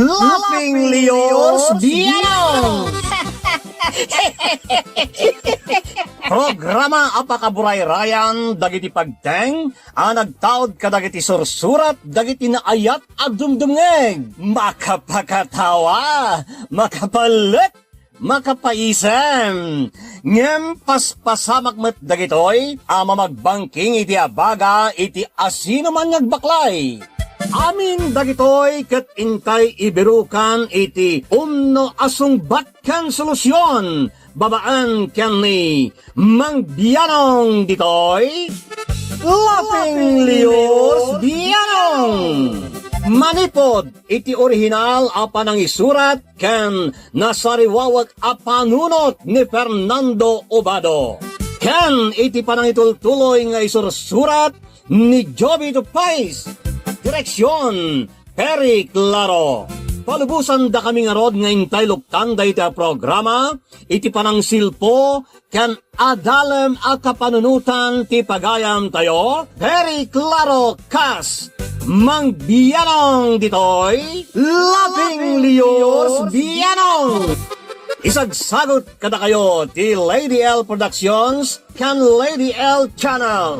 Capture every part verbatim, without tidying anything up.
Laughing Leos Bianong! Programa a pakaburayrayan dagiti pagteng a nagtaud kadagiti sursurat dagiti naayat a dumdumngeg. Makapakatawa, makapalek, makapaisem. Ngem paspasamak met dagitoy a mamagbangking iti abaga iti asinoman nga agbaklay. Amin dagitoy ket intay ibirukan iti umno a sungbat ken solusion babaen ken ni Mang Bianong ditoy, Laughing Leos Bianong. Manipod iti orihinal a panangisurat ken nasariwawek a panunot ni Fernando Obado, ken iti panangitultuloy nga isursurat ni Joby Tupais. Direksion, Perry Claro. Palubosan dakami ngarud nga intay luktan dayta a programa iti panangsilpo ken adalem a kapanunotan ti pagayamtayo, Perry Claro kas Mang Bianong ditoy, Laughing Leos Bianong. Isagsagut kadakayo ti Lady L Productions ken Lady L Channel.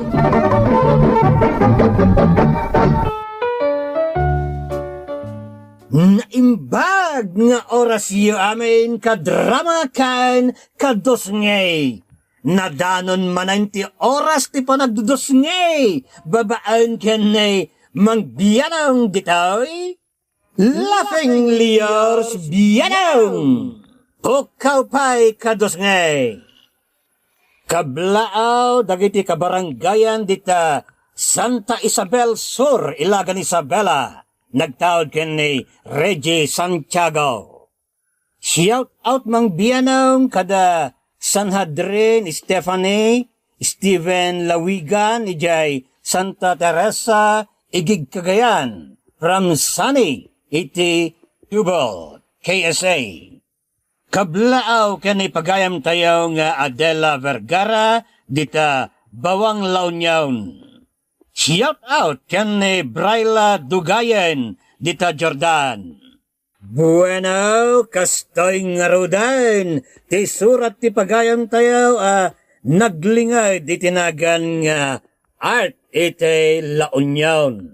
Naimbag nga orasyo amin, kadrama ken kadusngey. Nadanon manen ti oras ti panagdudusngey babaen ken ni Mang Bianong ditoy, Laughing Leos Bianong. Pukkaw pay kadusngey. Kablaaw dagiti kabarangayan dita Santa Isabel Sur, Ilagan Isabela, nagtaud ken ni Reggie Santiago. Shout out Mang Bianong kada Sanhedrin Stephanie, Steven Lawigan, idiay Santa Teresa, Igig, Cagayan, from Sunny iti Tubal, K S A. Kablaaw ken ni pagayamtayo nga Adela Vergara dita Bawang, La Union. Shout out ken ni Bryla Dugayen dita Jordan. Bueno, kastoy ngaruden ti surat ti pagayamtayo a naglinged iti nagan nga Art iti La Union.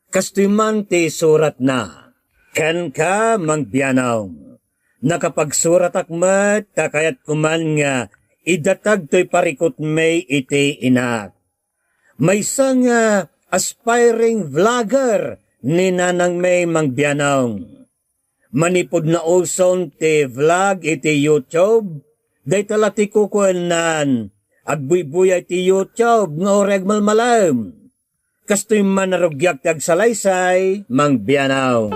Kastoy man ti suratna. Kenka, Mang Bianong. Nakapagsuratak met ta kayatko man nga idatag toy parikutmi iti inak. Maysa nga aspiring vlogger ni nanangmi, Mang Bianong. Manipud nauson ti vlog iti YouTube, dayta la ti kukuennan, agbuybuya iti YouTube nga uray agmalmalem. Kastoy man a rugiak ti agsalaysay, Mang Bianong.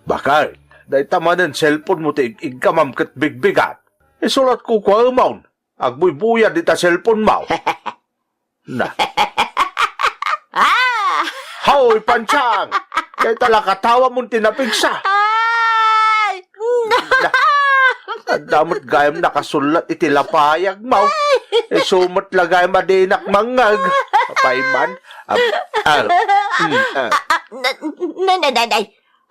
Bakit? Dayta manen cellphone mo ti ig-igkamam ket bigbigat. Isulat ko kuamon. Agbuybuya dita cellphone mo. Na. Ah! Hoy, Panchang! Dayta la katawamon ti napigsa. Ay! Na. Adda met gayam nakasullat iti lapayag mo. Isu met la gayam a dinak mangngeg. Apay man? Ab-, ah, mm, ah. Ah, ah, na, na, na, na, na.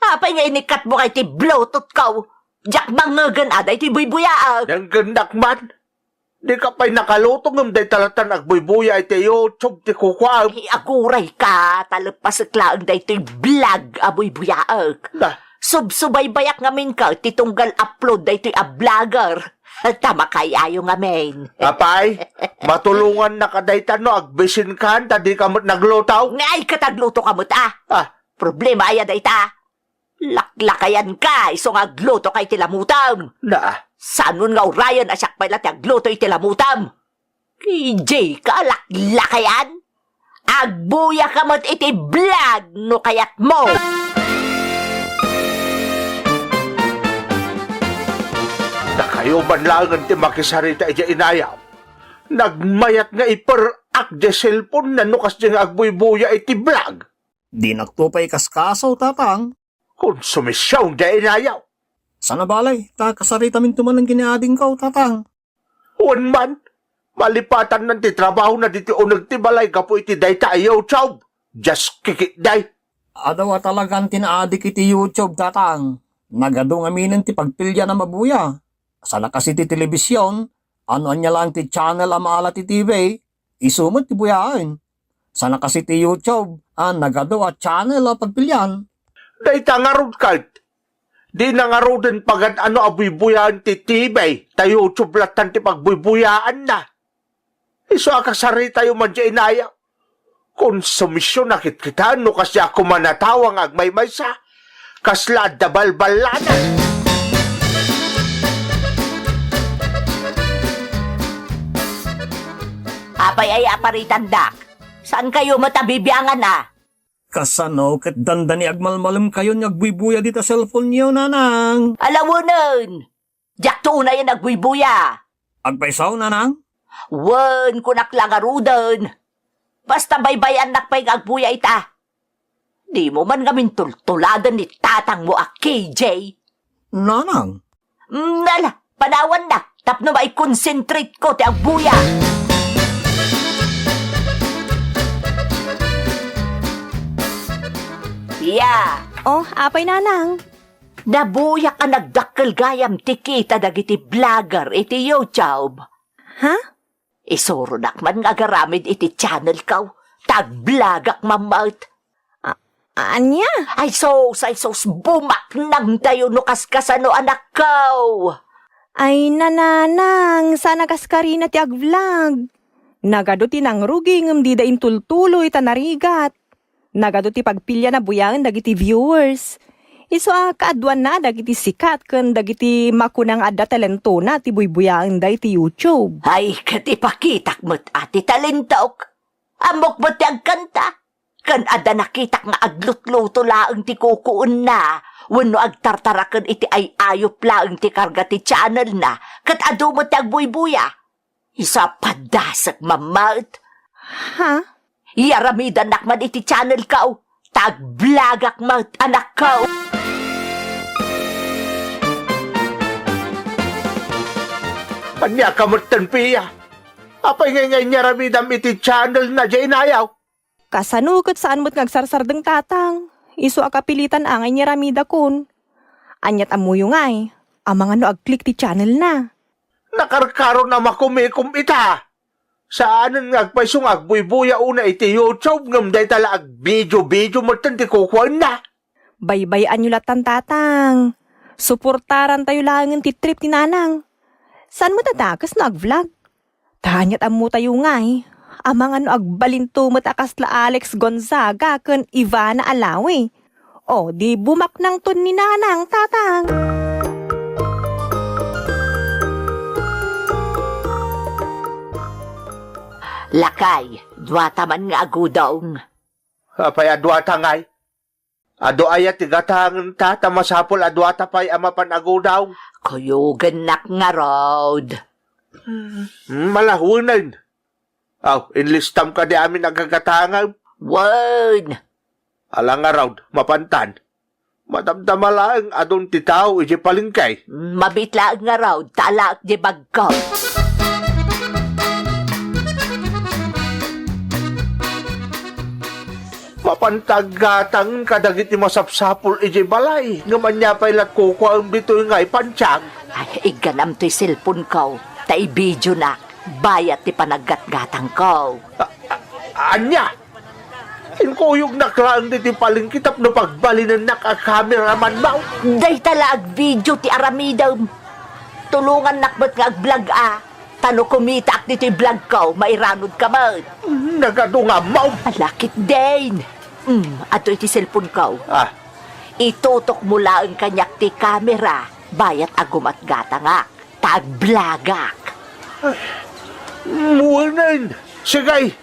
Apay nga inikkat mo kay ti Bluetooth ko? Diak mangngegen a daytoy buybuyaek. Nanggennak man. Dika pay nakaluto ngem dayta latan agbuybuya iti YouTube ti kukuam. Ay, aguray ka, ta leppasek laeng daytoy vlog a buybuyaek. Da. Subsubaybayak ngamin ka ti tunggal upload daytoy a vlogger. Ta makay-ayo ngamin. Apay, matulongannaka dayta no agbisinkan ta dika met nagluto? Ngay ket agluto ka met, ah. Ah. Problema aya dayta? Laklakayan ka, isu nga agluto ka iti lamutem. Na. Saan nga urayen a siak pay la ti agluto iti lamutem? Idi ka laklakayan? Agbuya ka met iti vlog no kayat mo. Dakayo man laengen ti makisarita idiay inayam. Nagmayat nga iper-ak diay cellphone na no kasdi nga agbuybuya iti vlog. Dinakto pay ikaskaso, Tatang. Konsumision diay inayam. Saan a balay, ta kasaritaminto manen ken ni adingko, Tatang. Wen man, malipatannan ti trabahona ditoy uneg ti balay gapu iti dayta a YouTube. Diak kikitdi. Adu a talagan ti naadik iti YouTube, Tatang. Nagadu ngaminen ti pagpilian a mabuya. Sana kasi ti telebision, no ania laeng ti channel a maala ti T V, isu met ti buyaen. Sana kasi ti YouTube, a nagadu a channel a pagpilian. Dayta ngarud ket, di na ngaruden pagad-ano a buybuyaen ti T V, ta YouTube lattan ti pagbuybuyaanna. Isu a kasaritayo man diay inayaw. Konsumision a kitkitaen no kasdiak koma a tawa nga agmaymaysa. Kasla adda balballana. Apay aya a paritandak? Saankayo met a bibiangan a? Kasano ket dandani agmalmalemkayo nga agbuybuya dita cellphone-yo, Nanang? Alawenen! Diakto unayen agbuybuya. Agpayso, Nanang? Wen, kunak la ngaruden. Basta baybay-annak pay nga agbuya ita. Dimo man ngamin tultuladen ni tatangmo a K J. Nanang? Mm, ala, panawanna, tapno maikonsentrate ko ti agbuya. Ya. Oh, apay, Nanang? Nabuyak a nagdakkel gayam ti kita dagiti vlogger iti YouTube. Ha? Isuronak man nga agaramid iti channelko, ta agvlogak mammet. A-, ania? Ay sus, ay sus, bumaknangtayo no kaskasano, anakko. Ay, Nanang, saan a kaskarina ti agvlog. Nagadu ti nangrugi ngem dida intultuloy ta narigat. Nagadu ti pagpilian a buyaen dagiti viewers. Isu a kaaduanna dagiti sikat ken dagiti makuna nga adda talentona ti buybuyaenda iti YouTube. Ay, ket ipakitak met a ti talentok. Ammok met ti agkanta. Ken adda nakitak nga aglutluto laeng ti kukuenna, wenno agtartaraken iti ay-ayop laeng ti karga ti channelna, ket adu met ti agbuybuya. Isu a padasek mammet. Ha? Iyaramidannak man iti channelko, ta agvlogak met, anakko. Ania ka metten, Pia? Apay ngay nga inyaramidam iti channelna diay inayaw? Kasano ket saan met nga agsarsardeng, Tatang? Isu a kapilitan a nga inyaramidakon. Aniat ammoyo ngay, amangan no ag-click ti channelna? Nakarkaron a makumikom ita. Saanen nga agpayso nga agbuybuya unay iti YouTube ngem dayta la agvideo-video metten ti kukuaenna. Baybay-anyo lattan, Tatang. Suportarantayo laengen ti trip ni Nanang. Saan met a dakes no ag-vlog? Ta aniat ammotayo ngay, amangan no agbalinto met a kasla Alex Gonzaga ken Ivana Alawi. O, di bumaknangton ni Nanang, Tatang. Lakay, duata man nga agudong. Apay a duata ngay? Adu aya ti gatangenta ta masapul a duata pay a mapan agudong? Kuyogennak ngarud. Hmm, malawenen. Aw, inlistam kadi amin a gagatangem? Wen. Ala ngarud, mapantan. Madamdama laeng adun ti tao idiay palengke. Mabiit laeng ngarud, ta alaek diay bagko. Mapanta aggatang kadagiti masapsapul idiay balay, ngem ania pay la kukuaem ditoy ngay, Panchang? Ay, igganam toy cellphone-ko, ta i-video-nak, bayat ti panaggatgatangko. A-, a-, ania? Inkuyognak laeng ditoy palengke tapno pagbalinennak a cameraman-mo. Dayta la ag-video ti aramidem. Tulongannak met nga ag-vlog a. Ta no kumitaak ditoy vlog-ko, mairanudka met. Nagadu nga ammom. Ala, ketdin. Mm, adtoy ti cellphone-ko. Ah. Itutokmo laeng kaniak ti camera, bayat a gumatgatangak. Ta ag-vlogak. Ay, muwenen. Sige.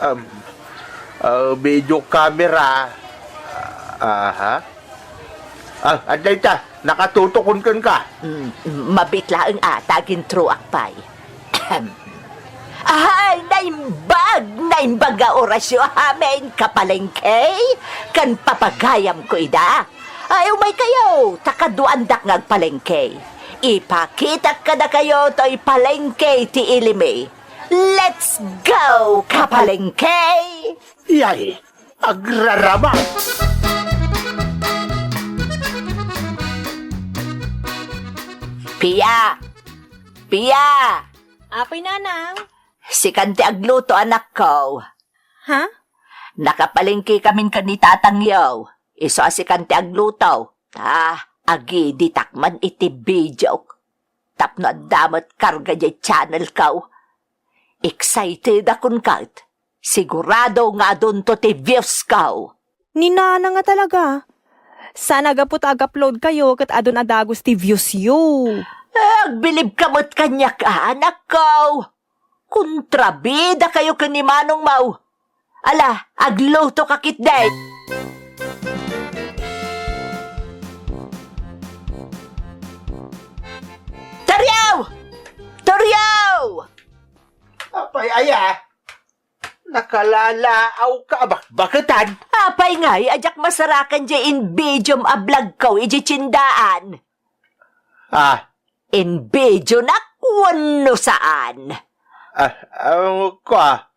Um, ah, video camera. Aha. Ah, adda ita. Nakatutok kenka. Mm, mabiit laeng a, ta agintro-ak pay. Ahem. Ay, naimbag! Naimbag nga orasyo amin, kapalengke! Ken papagayamko ida. Ay, umaykayo, ta kaduaandak nga agpalengke. Ipakitak kadakayo toy palengke ti ilimi. Let's go, kapalengke! Yay! Agrarama! Pia! Pia! Apoy, Nanang. Sikan ti agluto, anakko. Ha? Nakapalengke kamin ken ni tatangyo. Isu a sikan ti agluto. Ta, agiditak man iti video. Tapno adda met karga diay channel ko. Excited akon ket. Sigurado nga adunto ti views ko. Ni Nana nga talaga. Saan a gapu ta ag-upload kayo ket adun a dagus ti views yo. Agbilibka met kaniak, anakko. Kontrabida kayo ken ni Manong Mau. Ala, agluto ka ketdi. Toriaw! Toriaw! Apay aya? Nakalalaaw ka a bakbaketan? Apay ngay a diak masarakan diay in-videom a vlog ko idiay tiendaan? Ah. In-videonak wenno saan? Ah, ah, kua.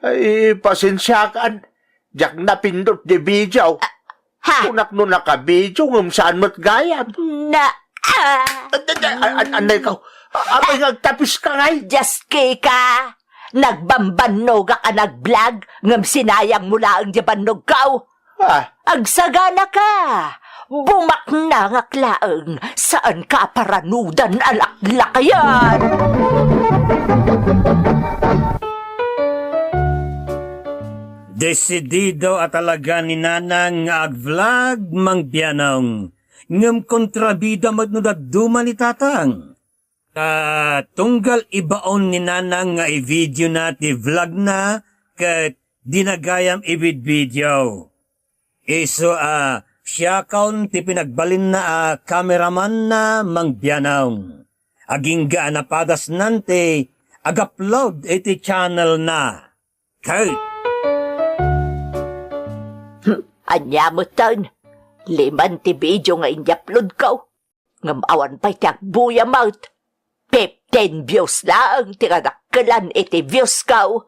Ay, pasensiakan. Diak napindot diay video. Ah, ha? Kunak no naka-video ngem saan met gayam. Na, ah. An-, an-, an-, anay ka. A-, apay nga agtapis ka ngay? Diaske ka. Nagbambannogak a nag-vlog, ngem sinayang mo laeng diay bannog ko. Ah. Agsagana ka. Bumaknangak laeng. Saan ka a paranudan a laklakayan. Desidido a talaga ni Nanang nga ag-vlog, Mang Bianong. Ngem kontrabida met no dadduma ni Tatang. Ta tunggal ibaon ni Nanang nga i-videona ti vlogna ket dina gayam ibidvideo. Isu a siakon ti pinagbalinna a cameramanna, Mang Bianong. Agingga a napadasnan ti ag-upload iti channelna. Ket Hmm, ania metten? Liman ti video nga inyapload ko. Ngem awan pay ti agbuya met. Fifteen views laeng ti kadakkelan iti views ko.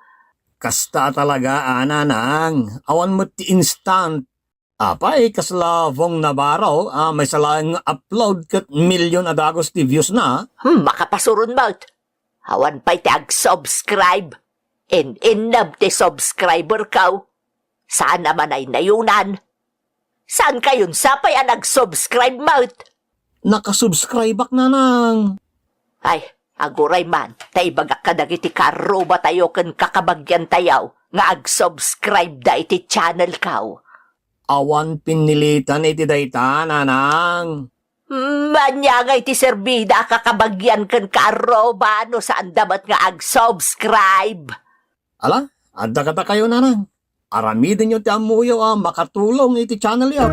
Kasta talaga a, Nanang. Awan met ti instant. Apay, kasla Vong Navarro, a, maysa laeng nga upload ket milyon a dagus ti views na. Hmm, makapasuron met. Awan pay ti ag-subscribe. In-innab ti subscriber ko. Saan a manaynayonan. Saan kayon sapay a nag-subscribe met? Nakasubscribe-ak, Nanang. Ay, aguray man, ta ibagak kadagiti karrubatayo ken kakabagiantayo nga ag-subscribe da iti channel ko. Awan pinnilitan iti dayta, Nanang. Hmm, ania ngay ti serbida a kakabagian ken karruba no saanda met nga ag-subscribe? Ala, adda kadakayo, Nanang. Aramidenyo ti ammoyo a makatulong iti channelyo.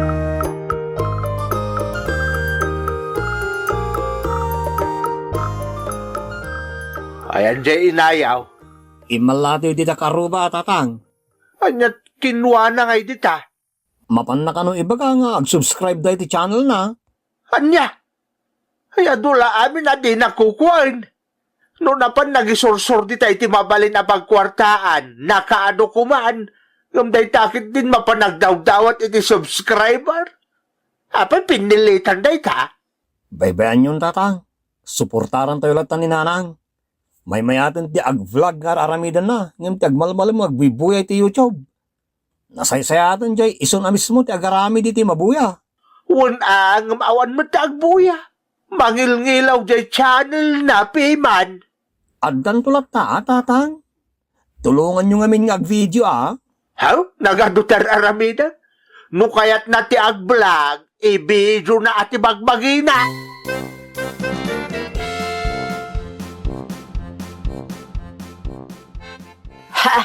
Ayan jay inayaw. Immallatoy dita karruba, Tatang. Ania ti kinwana ngay dita? Mapanna kano ibaga nga ag-subscribe da iti channelna? Ania? Ay, adu la amin a dina kukuaen. No napan nagisursor dita iti mabalin a pagkuartaan, nakaadu koman. Ngem dayta ketdin mapan nagdawdawat iti subscriber. Apay pinnilitan dayta? Baybayanyon, Tatang. Suportarantayo latta ni Nanang. Maymayaten ti ag-vlog nga ar-aramidenna, ngem ti agmalmalem nga agbuybuyay ti YouTube. Nasaysayaten jay isun a mismo ti agaramid iti mabuya. Wen a, ngem awan met ti agbuya. Mangilngilaw jay channelna, piman. Addanto latta, a, Tatang. Tulonganyo ngamin nga agvideo, a. Haw? Nagadu ti ar-aramidek? No kayatna ti ag-vlog, ibidiona a ti bagbagina. Ha!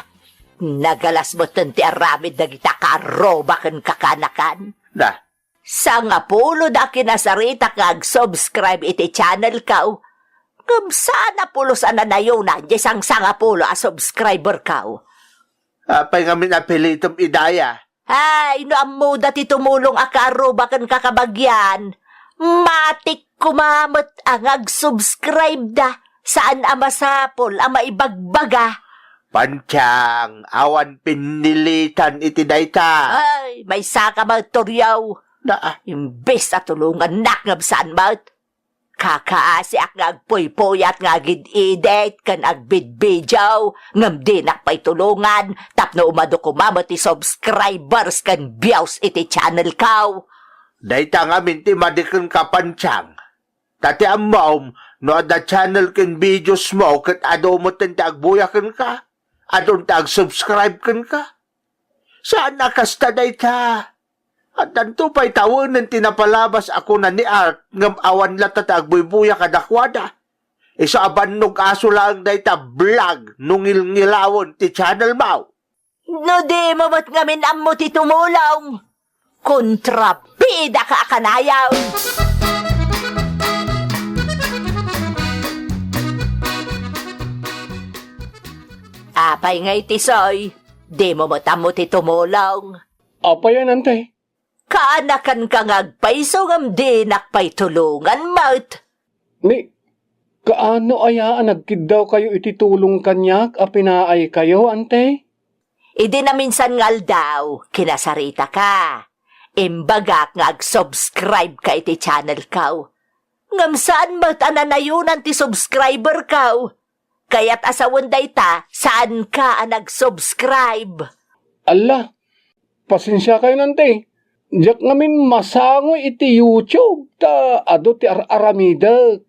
Nagalas metten ti aramid dagita karruba ken kakanakan. Da. Sangapulo da kinasaritak nga ag-subscribe iti channel ko. Ngem saan a pulos a nanayonan jay sangsangapulo a subscriber ko. Apay ngamin a pilitem idaya? Ay, no ammoda ti tumulong a karruba ken kakabagian, matik koma met a nga ag-subscribe da. Saan a masapul a maibagbaga. Panchang, awan pinnilitan iti dayta. Ay, maysaka met, Toryo. Na, ah. Imbes a tulongannak ngem saan met. Kakaasiak nga agpuypuyat nga agid-edit ken agbidbidio, ngem dinak pay tulongan tapno umadu koma met ti subscribers ken views iti channelko. Dayta ngamin ti madi kenka, Panchang. Ta ti ammom, no adda channel ken videosmo ket adu metten ti agbuya kenka, adun ti agsubscribe kenka. Saan a kasta dayta. Addanto pay tawenen ti napalabas a kuna ni Art ngem awan latta ti agbuybuya kadakuada. Isu a bannog aso laeng dayta vlog no ngilngilawen ti channelmo. No dimo met ngamin ammo ti tumulong, kontrabidaka a kanayon. Apay ngay ti soy, dimo met ammo ti tumulong. Apay a, Nante? Kaanakanka nga agpayso ngem dinak pay tulongan met. Ni, kaano aya a nagkiddawkayo iti tulong kaniak a pinaaykayo, Ante? Idi naminsan nga aldaw, kinasaritaka. Imbagak nga agsubscribeka iti channelko. Ngem saan met a nanayonan ti subscriberko. Kayat a sawen dayta, saanka a nagsubscribe. Alla, pasensiakayon, Ante. Diak ngamin masangoy iti YouTube ta adu ti ar-aramidek.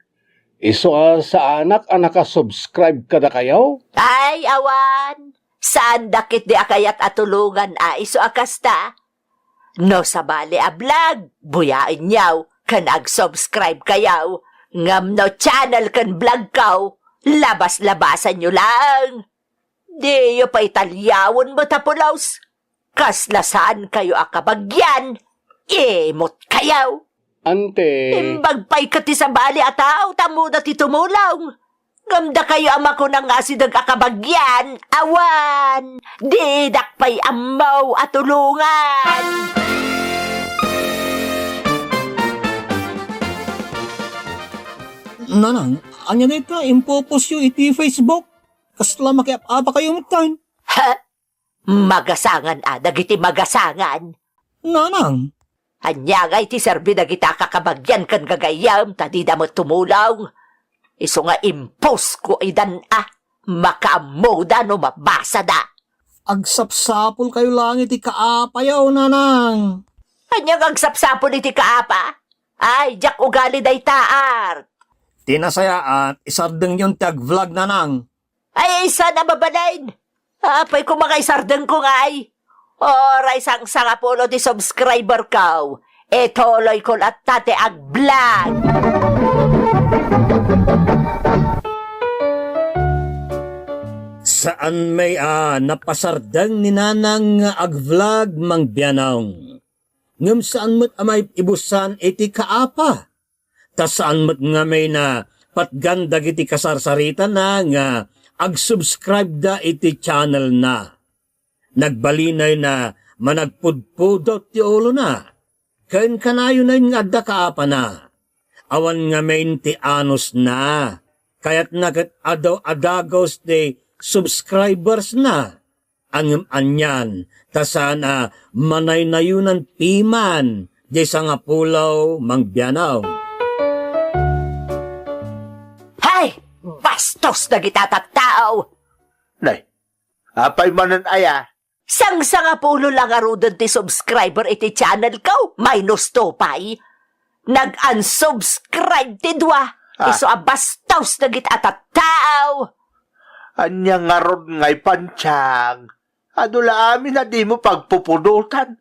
Isu a saanak a nakasubscribe kadakayo? Ay, awan. Saanda ketdi a kayat a tulongan a isu a kasta. No sabali a vlog, buyaenyo ken agsubscribekayo. Ngem no channel ken vlogko, labas-labasanyo laeng. Diyo pay taliawen met a pulos. Kasla saankayo a kabagian, imutkayo. Ante. Imbag pay ket ti sabali a tao, ta ammona ti tumulong. Ngem dakayo a makuna nga asideg a kabagian, awan, didak pay ammo a tulongan. Nanang, ania dayta impopostyo iti Facebook? Kasla makiap-apakayo metten? Ha? Magasangan a dagiti magasangan. Nanang. Ania ngay ti serbi dagita a kakabagian ken gagayyem ta dida met tumulong? Isu nga imposko idan a makaammoda no mabasada. Agsapsapulkayo laeng iti kaapayo, Nanang. Ania nga agsapsapul iti kaapa? Ay, diak ugali dayta, Art. Ti nasayaat, isardengyon ti agvlog, Nanang. Ay, saan a mabalin? Apay koma nga isardengko ngay? Uray sangsangapulo ti subscriberko. Ituloyko latta ti agvlog. Saan met a napasardeng ni Nanang nga agvlog, Mang Bianong. Ngem saan met a maib-ibusan iti kaapa. Ta saan met ngamin a patgan dagiti kasarsaritana nga agsubscribeda iti channelna. Nagbalinay a managpudpudot ti ulona, ken kanayonen nga adda kaapana. Awan ngamin ti anusna, kayatna ket adu a dagus ti subscribersna. Ngem anian, ta saan a manaynayonan piman diay sangapulo, Mang Bianong. Hay! Bastos dagita tattao! Nay, apay manen aya? Sangsangapulo la ngaruden ti subscriber iti channelko, minus two pay. Nag-unsubscribe ti dua. Ah. Isu a bastos dagita tattao. Ania ngarud ngay, Panchang? Adu la amin a dimo pagpupudotan.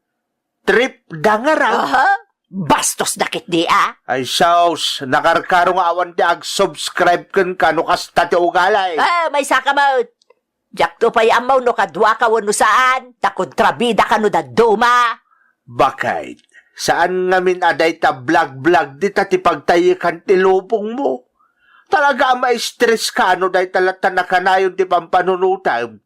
Tripda ngarud. Aha. Bastos da ketdi a. Ay sus, nakarkaro nga awan ti agsubscribe kenka no kasta ti ugali. Ah, maysaka met. Diakto pay ammo no kaduaka wenno saan, ta kontrabidaka no dadduma. Baket, saan ngamin a dayta vlog-vlog dita ti pagtayekan ti lubongmo? Talaga a ma-stress ka no dayta latta a kanayon ti pampanunotem.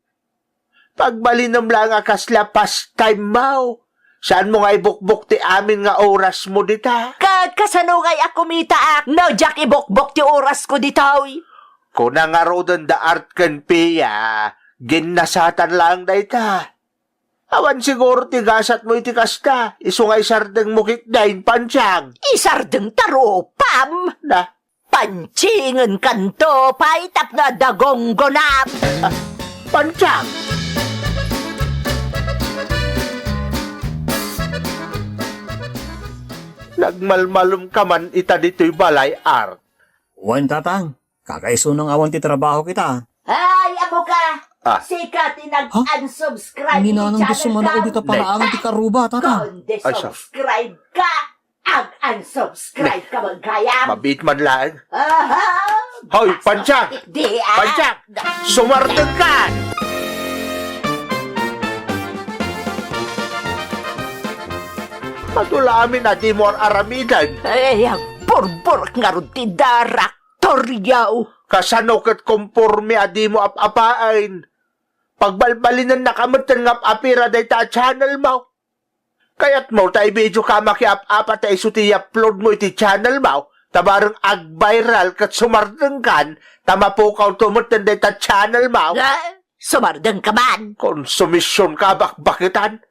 Pagbalinem laeng a kasla pastime mo. Saanmo nga ibukbok ti amin nga orasmo dita? Ka-, kasano ngay a kumitaak no diak ibukbok ti orasko ditoy? Kuna ngaruden da Art ken Pia, Ginnasatan laeng dayta. Awan siguro ti gasatmo iti kasta, isu nga isardengmo ketdin, Panchang. Isardeng ta rupam? Na? Panchingen kanto pay tapno adda gunggonam. Ah, Panchang! Nagmalmalum ka man ita ditoy balay, Art. Wen, Tatang. Kakaisuna nga awan ti trabaho kita. Ay, apo ka! Ah. Sika ti nag-unsubscribe iti channel ka. Ni Nanang gusto man ako dita paraangan ti karuba, Tatang. Ay, sa- Kon di-subscribe ka, ag-unsubscribe ka man gayam. Mabiit man laeng. Aha! Hoy, Panchang! Di, ah. Panchang! Sumardeng ka! Adu la amin a dimo ar-aramiden. Ay, agburburek ngarud ti darak. Toryaw! Kasano ket komporme a dimo ap-apaen? Pagbalbalinennaka metten nga ap-apira dayta a channelmo. Kayatmo ta i-video ka makiap-apa ta isu ti i-uploadmo iti channelmo, ta bareng ag-viral ket sumardengkan, ta mapukawto metten dayta channelmo. Ah, sumardengka man! Konsumision ka a bakbaketan.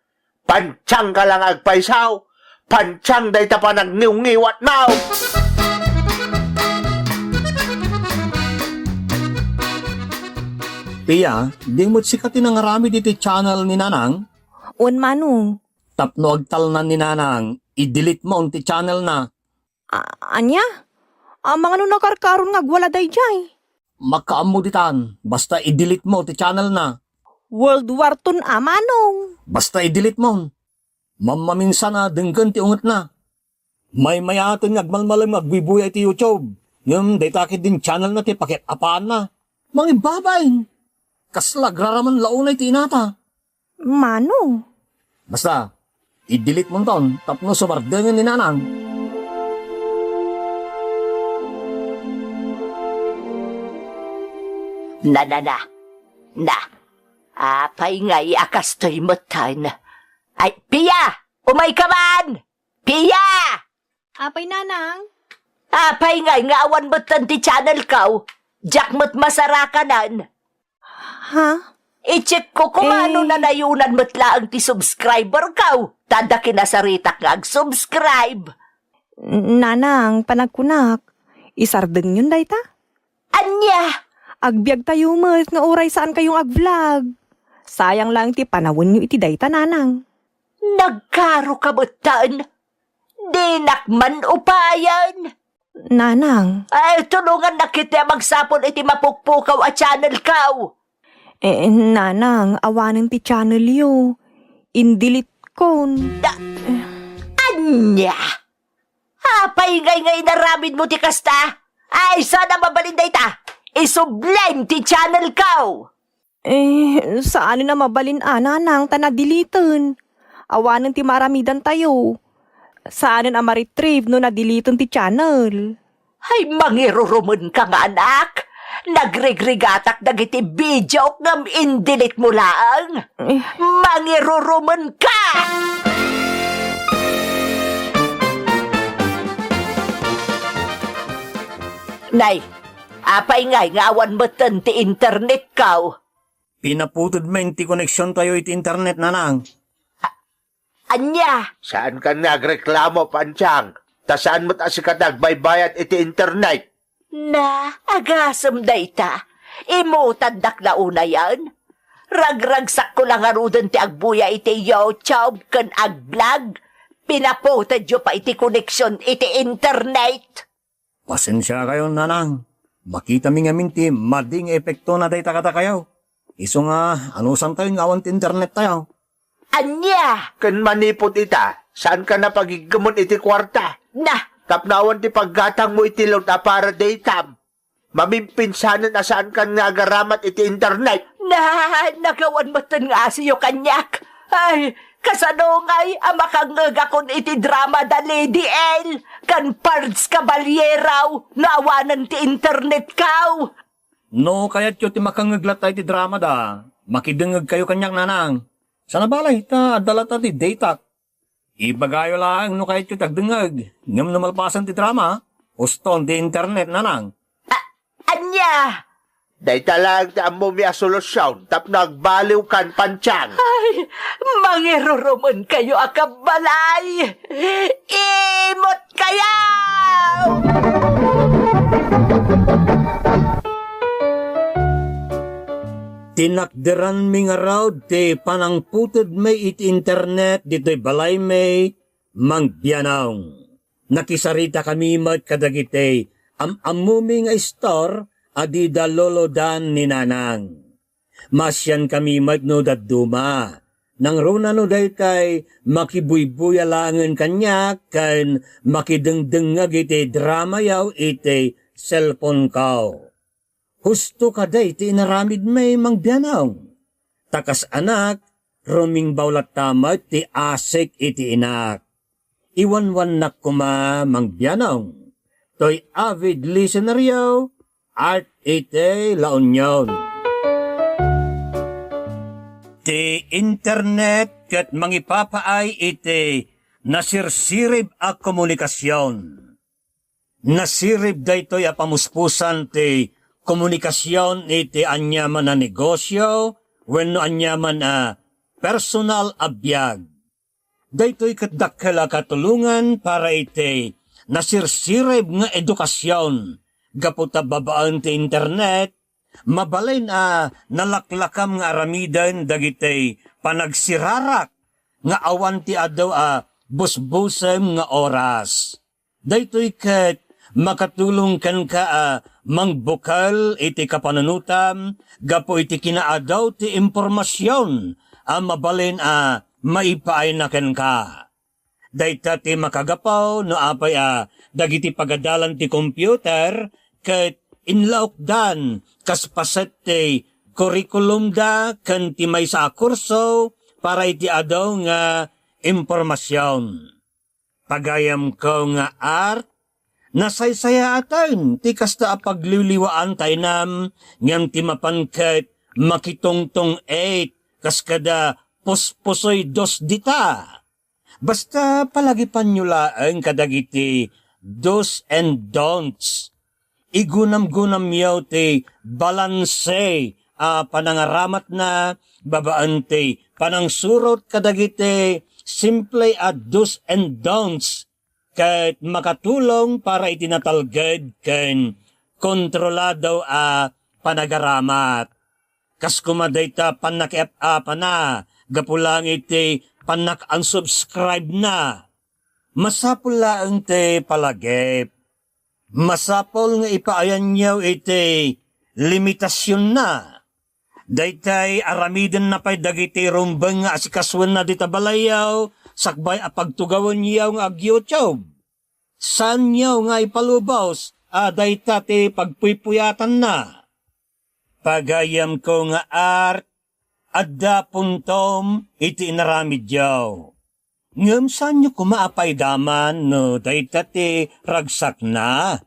Panchang ka la nga agpayso. Panchang dayta panagniwngiwatmo. Pia, di met sika ti nangaramid iti channel ni Nanang? Wen, Manong. Tapno agtalnan ni Nanang, i-delete mon ti channel na. A-, ania? Amangan no nakarkaron nga agwala daydiay? Makaammo ditan, basta i-delete mo ti channel na. World War Two a, Manong. Basta i-delete mo. Mammaminsan a denggen ti ungetna. Maymayaten nga agmalmalem nga agbuybuya iti YouTube. Ngem dayta ketdin channel na ti pakiap-apaanna. Mangibabain. Kasla agraraman la unay ti inata. Mano? Basta, i-delete monton tapno sumardengen ni Nanang. Na, na, na. Na. Apay ngay a kastoy metten? Ay, Pia! Umayka man! Pia! Apay, Nanang? Apay ngay nga awan metten ti channelko? Diak met masarakanen. Ha? I-checkko koma no nanayonan met laeng ti subscriberko. Ta adda kinasaritak nga ag-subscribe. N-, Nanang, panagkunak, isardengyon dayta? Ania? Agbiagtayo met nga uray saankayo nga ag-vlog. Sayang laeng ti panawenyo iti dayta, Nanang. Nagkaroka metten? Dinak man upayen. Nanang. Ay, tulongannak iti a magsapul iti mapukpukaw a channelko. Eh, Nanang, awanen ti channelyo. In-delete kon. Da-, ania? Apay ngay nga inaramidmo ti kasta? Ay, saan a mabalin dayta? Isublim ti channelko! Eh, saanen a mabalin a, Nanang, ta na-deleten. Awanen ti maaramidantayo. Saanen a ma-retrieve no na-deleten ti channel. Ay, mangirurumenka nga anak! Nagrigrigatak dagiti videok ngem in-delete mo laeng. Eh. Mangirurumenka! Nay, apay ngay nga awan metten ti internetko? Pinaputed men ti koneksiontayo iti internet, Nanang. A-, ania? Saankan nga agreklamo, Panchang, ta saan met a sika ti agbaybayad iti internet. Na, agasem dayta. Imutandak la unayen. Ragragsakko la ngaruden ti agbuya iti YouTube ken ag-vlog. Pinaputedyo pay ti koneksion iti internet. Pasensiakayon, Nanang. Makitami ngamin ti madi nga epektona dayta kadakayo. Isu nga, anusantayo nga awan ti internettayo? Ania? Ken manipud ita, saankan a pagiggemon iti kuarta. Na! Tapno awan ti paggatangmo iti load a para daytam. Mamimpinsanen a saankan nga agaramat iti internet. Na, nagawan metten nga asiyo kaniak. Ay, kasano ngay a makangngegakon iti drama da Lady L ken Pards Caballero no awanen ti internetko? No kayatyo ti makangngeg latta iti drama da, makidengngegkayo kaniak, Nanang. Sana balay, ta adda latta ti datak. Ibagayo laeng no kayatyo ti agdengngeg, ngem no malpasen ti drama, uston ti internet, Nanang. A-, ania? Dayta laeng ti ammomi a solusion tapno agbaliwkan, Panchang. Ay, mangirurumonkayo a kabbalay! Imutkayo! Tinakderanmi ngarud ti panangputedmi iti internet ditoy balaymi, Mang Bianong. Nakisaritakami met kadagiti am-ammomi nga istor a dida lolodan ni Nanang. Maasiankami met no dadduma. Nangruna no daytay, makibuybuya laengen kaniak ken makidengdengngeg iti dramayo iti cellphone-ko. Husto kadi ti inaramidmi, Mang Bianong. Ta kas anak, rumingbaw latta met ti asik iti inak. Iwanwannak koma, Mang Bianong. Toy avid listeneryo, Art iti La Union. Ti internet ket mangipapaay iti nasirsirib a komunikasion. Nasirib daytoy a pamuspusan ti komunikasion iti aniaman a negosio wenno aniaman a personal a biag. Daytoy ket dakkel a katulongan para iti nasirsirib nga edukasion gapu ta babaen ti internet, mabalin a nalaklakam nga aramiden dagiti panagsirarak nga awan ti adu a busbusem nga oras. Daytoy ket makatulong kenka a mangbukel iti kapanunotam gapu iti kinaadu ti impormasion a mabalin a maipaayna kenka. Dayta ti makagapu no apay a dagiti pagadalan ti computer ket inlaokdan kas paset ti curriculumda ken ti maysa a kurso para iti adu nga impormasion. Pagayamko nga Art, nasaysayaaten ti kasta a pagliwliwaan ta inam ngem ti mapan ket makitungtong-it kas kada puspusoy dos dita. Basta palagipanyo laeng kadagiti do's and don'ts. Igunamgunamyo ti balanse a panangaramatna babaen ti panangsurot kadagiti simple a do's and don'ts ket makatulong para iti natalged ken kontrolado a panagaramat. Kas koma dayta pannakiap-apana gapu laeng iti pannak-unsubscribe-na. Masapul laeng ti palagip. Masapul nga ipaayanyo iti limitasionna. Daytay aramidenna pay dagiti rumbeng nga asikasuenna dita balayyo sakbay a pagtugawenyo nga ag-YouTube. Saanyo nga ipalubos a dayta ti pagpuypuyatanna. Pagayamko nga Art, adda puntom iti inaramidyo. Ngem saanyo koma a paidaman no dayta ti ragsakna?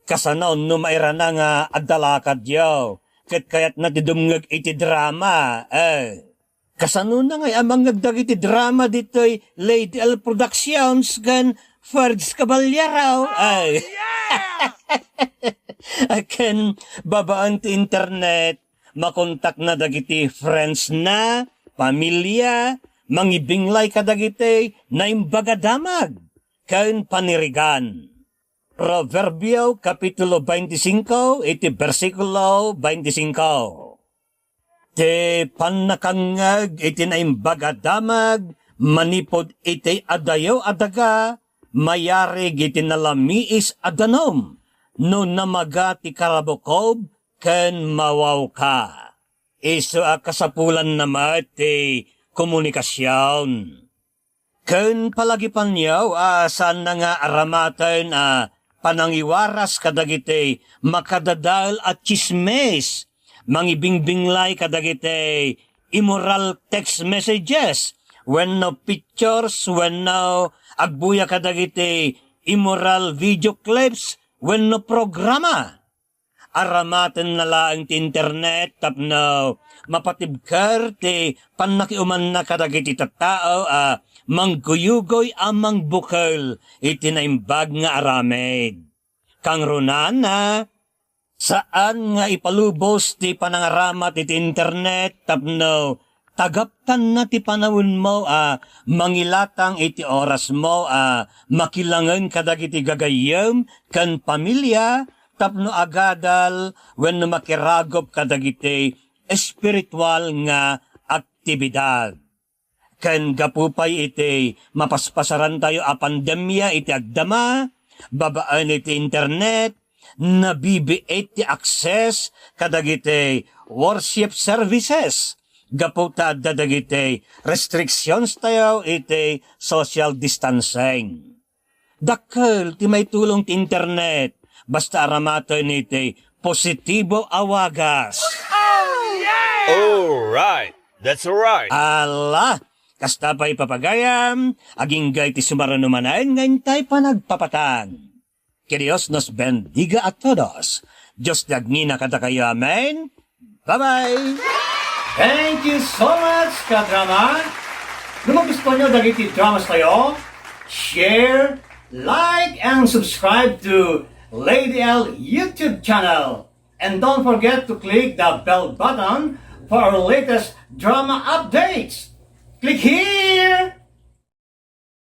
Kasano no mairana nga adda lakadyo ket kayatna ti dumngeg iti drama? Eh, kasanona ngay a mangngeg dagiti drama ditoy Lady L Productions ken Ferds Caballero? Eh. Ken babaen ti internet, makontakna dagiti friends-na, pamilia, mangibinglay kadagiti naimbag a damag ken panirigan. Proverbio, Kapitulo twenty-five, iti bersikulo twenty-five. Ti pannakangngeg iti naimbag a damag manipud iti adayo a daga, mayarig iti nalamiis a danum no namaga ti karabukob ken mawawka. Isu a kasapulanna met ti komunikasion. Ken palagipanyo a saanna nga aramaten a panangiwaras kadagiti makadadael a tsismis, mangibingbinglay kadagiti immoral text messages, wenno pictures, wenno agbuya kadagiti immoral video clips, wenno programa. Aramatenna laeng ti internet tapno mapatibker ti pannakiumanna kadagiti tattao a mangguyugoy a mangbukel iti naimbag nga aramid. Kangrunana, Saan nga ipalubos ti panangaramat iti internet tapno tagaptanna ti panawenmo a mangilatang iti orasmo a makilangen kadagiti gagayyem ken pamilia tapno agadal wenno makiragop kadagiti espiritual nga aktibidad. Ken gapu pay iti mapaspasarantayo a pandemia iti agdama, babaen iti internet, nabibiit ti access kadagiti worship services gapu ta adda dagiti restrictions tayo iti social distancing. Dakkel ti maitulong ti internet, basta aramaten iti positibo a wagas. All right. That's all right. Ala, kasta pay papagayam, agingga iti sumaruno manen nga intay panagpapatan. Que Dios nos bendiga a todos. Dios ti agngina kadakayo. Amen. Bye-bye. Thank you so much, kadrama. No magustuhan nyo dagiti dramas tayo, share, like, and subscribe to Lady L YouTube channel. And don't forget to click the bell button for our latest drama updates. Click here!